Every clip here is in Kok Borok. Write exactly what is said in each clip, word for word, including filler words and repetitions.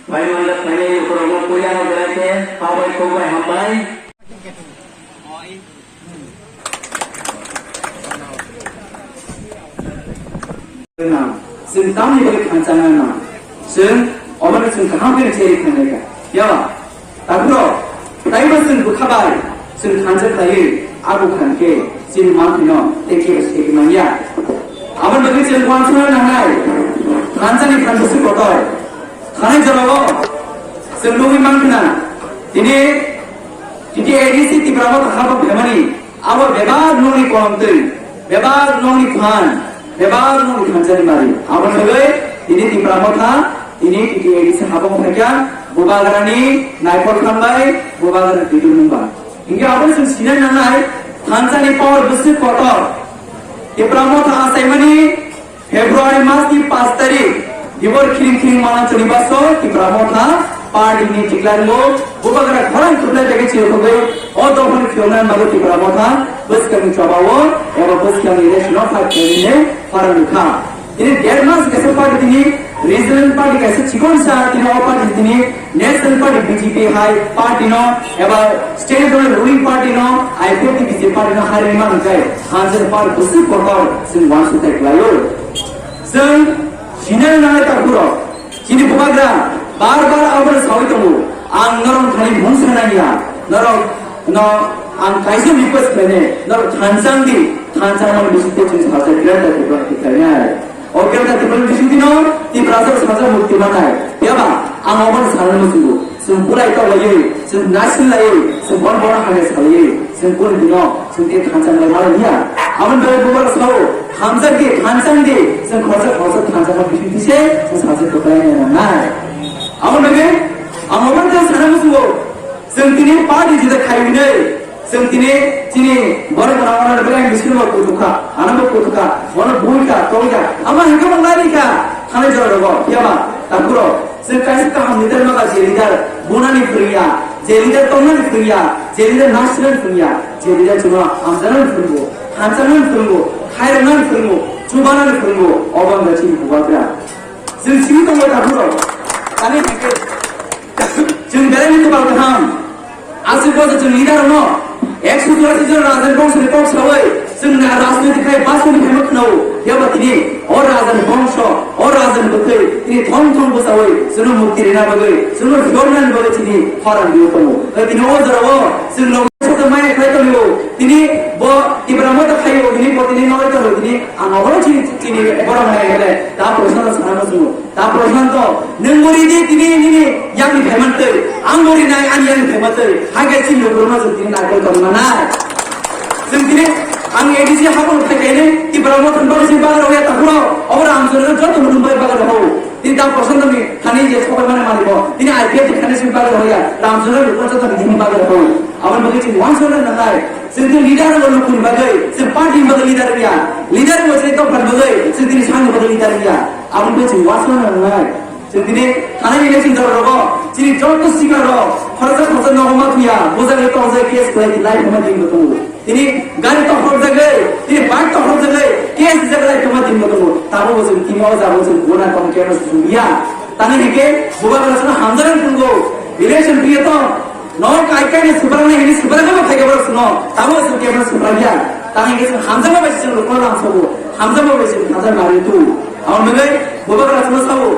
Bai manjak phainai lukurokno puila no belai khe kha bai kok bai hambai. Chwng tamni bagwi thansa nang nang. Chwng omono chwng kaham khe cheri khanai kha. Ya, takhro, taibo chwng bwkha bai, chwng thansa khlaiwi, abo khan khe chini manthino tei kebo se manya. Aboni bagwi chwng uansukna nangnai, thansani thansa se kotor. Thani jorao chwng nugwi mankha, tini T T A D C Tipra Motha habang phaimani abo bebak nokni kolomtwi, bebak nokni phan, bebak nokni thansani mari. Aboni bagwi tini Tipra Motha, tini T T A D C habang phaikha, Bubagrani naikol khambai, Bubagrani twiturmung ba. Hinkhe abo chwng sinai nangnai, thansani power bwswk kotor. Tipra Motha achaimani February mas ni paanch tarik, dibor khiring khiring manang chwngni baso Tipra Motha party ni tiklango bubagra khorang thuklai tege chirokogwi o dophani phiyoknani bagwi Tipra Motha bwskangni chobao eba bwskangni election o fight khlainani khorang rwkha. Tini der mas kaisa party tini regional party kaisa chikon sa tini o party tini National Party B J P hai party no eba state level ruling party no I P F T B J P party no hai rima hwnkhai hanjani party bwswk kotor chwng uansukthai khlaio. Chwng sinai nanai takhurok chini bubagra bar bar abono sawi tongo, ang norok thani mung sanai ya, norok no ang kaisa request khlainai, norok thanchang di, thanchang mani bisingtwi chwng salsa greater development khlainai. O khe ta Tripura bisingtwi no Tiprasa saja mukti manai. Phiya ba ang obo ni sanani muchungo. Chwng bulai tawlaiwi, chwng naising laiwi, chwng bon bon hamya salaiwi, chwng kuni dino, chwng tei thansa lai mala niya. Aboni bagwi bubar sao, hamjak di, thansa di, chwng khorsa khorsa thansa ma bisingtwi se, chwng saja kwplai nai nai. Aboni bagwi ang obo ni sanani muchungo. Chwng tini party juda khai hwnwi, chwng tini chini borok rok rok belai bisingo kutukha, anabo kutukha, bono buikha, tongkha, ama hwnkhe bo lairikha, thanai jora rogo, phiya ba, takhuro, chwng kaisa kaham leader maga je leader bunani phwrwngya, je leader tongnani phwrwngya, je leader nasinani phwrwngya, je leader chwngno hamjaknani phwrwngo, hamjaknani phwrwngo, khairoknani phwrwngo, chubanani phwrwngo, obo wngkha chini bubagra. Chwng simi tongo takhuro, tani hwnkhe, chwng belai ni kwbal kaham. Aswk bo chwng leader no ekso churasi jon Rajan bongso ni kok sawi chwng na rajniti khai basoni phaibo khwnao. Phiya ba tini o Rajan bongso, o Rajan bwtwi tini thong thong bwchawi chwngno mukti rina bagwi, chwngno phiyoknani bagwi tini khorang rio tongo. Tei tini o jorao chwng logi soto maya khlai tongo. Tini bo Tipra Motha khaio, tini bo tini noi tongo, tini ang oro chini, chini borok hai hele ta proshno sana muchungo. Ta Prashanto, nwng bo ridi tini nini yakni phaimantwi, ang bo rinai ani yakni phaimantwi, hakhe chini lukurokno chwng tini naikol tongwi manai. Chwng tini ang A D C habang phai kainwi Tipra Motha ni bagwi chini bagwi rwya takhuro, obo Ramchandra joto lukurokni bagwi bagwi rwo. Tini ta Prashanto ni thani je sobai mani mani bo, tini I P F ni thani chini bagwi rwya, Ramchandra lukurok joto ni bagwi rwo. Aboni bagwi chini wansukna nangnai, chwng tini leader rwya lukurokni bagwi, chwng party ni bagwi leader rwya, leader rwya chini tongphani bagwi, chwng tini sangni bagwi leader rwya. Aboni bagwi chini wansukna nangnai. Chwng tini thanai election jora rogo chini joto sikar rok khoroksa khoroksa nogo ma thuya, bujagwi tokjagwi case khlai di lai phama din bo tongo. Tini gari tokhorjagwi, tini bike tokhorjagwi case rijak lai phama din bo tongo. Tamo bo chwng tini o jaga o chwng bona tong khe no chwng ya. Tani hike bubagra chwng hamjaran phungo. Election biye to no kai kai ni subrak nai hini subrak ma thai gabor suno. Tamo chwng khe no subrak ya. Tani hike chwng hamjama bai chwng rukma lang sobo. Hamjama bai chwng hamjama bai tu. Amon begai bubagra chwng sabo.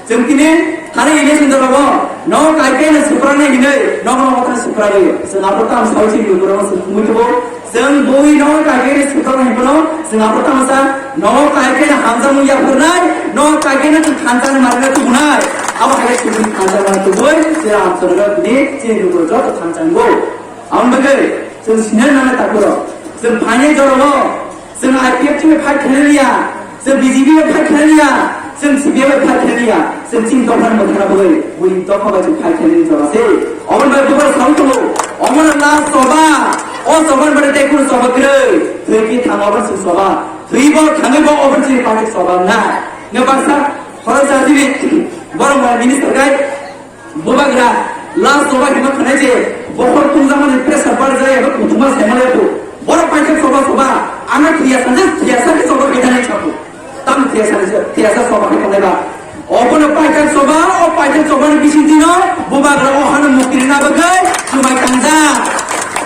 Chwng tini thani election jora bo no kaikai no swpraknai hinwi no no thang swprakwi chwng abo tamo sawi chini lukurok no chwng thumwi tubo. Chwng bui no kaikai no swpraknai hinwi no chwng abo tamo sa no kaikai no hamjakmung yaphurnai, no kaikai no chwng thansa ni marwino tubunai. Abo hai chwng thansa ni tubui chwng hamjakmung tini chini lukurok joto thansa ni bo. Aboni bagwi chwng sinai nanai takhurok. Chwng phainai jorao chwng I P F T bai fight khlainai ya, chwng B J P bai fight khlainai ya, chwng C P I bai fight khlainai ya, chwng chini dophani mwthangna bagwi buini dopha bai chwng fight khlainani jora se. Oboni bai bubar sawi tongo, omono last choba, o chobani bagwi tei kunu choba kwrwi, thwi khe thang obo chwng choba, thwi bo thangwi bo obo chini party choba na. Nge baksa khoroksa chini borok minister kai, Bubagra last choba hima khanai je bokhor tungjakmani pressure barjak eba kuthuma saimale bo. Borok paithak choba choba ano thiyasa je thiyasa khe choba khe janai chabo. Tam thiyasa thiyasa choba khe khanai ba. Obono paithak choba, o paithak Chobani bisingtwi no bubagra o hano mukti rina bagwi chumai tangjak.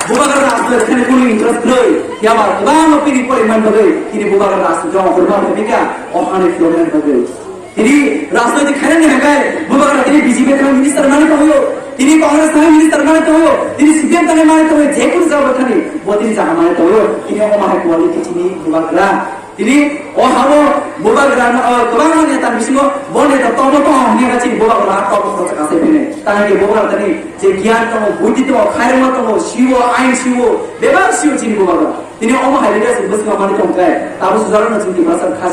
Bubagra rajda khani kunu interest kwrwi. Yaba kwbangma pini poriman bagwi tini bubagra rajda joma kwrwma thangpika o hano philoknani bagwi. Tini rajnoitik khainani hwnkhe bubagra tini B J P thani minister mani tongyo, tini Congress thani minister mani tongyo, tini C P M thani mani tongyo, jekunu jaga thani bo tini jaga mani tongyo. Tini omo hai quality tini bubagra. Tini o habo bubagra no, o kwbangma neta bisingo bo neta tobo tong hwnwi khe chini bubagra tobo tobo chakasai phini. Tangke bubagra tini je giyan tongo, buddhi tongo, khairokma tongo, siwo, ain siwo, bebak siwo chini bubagra. Tini omo hai leadership bwswk mani tongkhe, tabo sujarono chini Tiprasa khas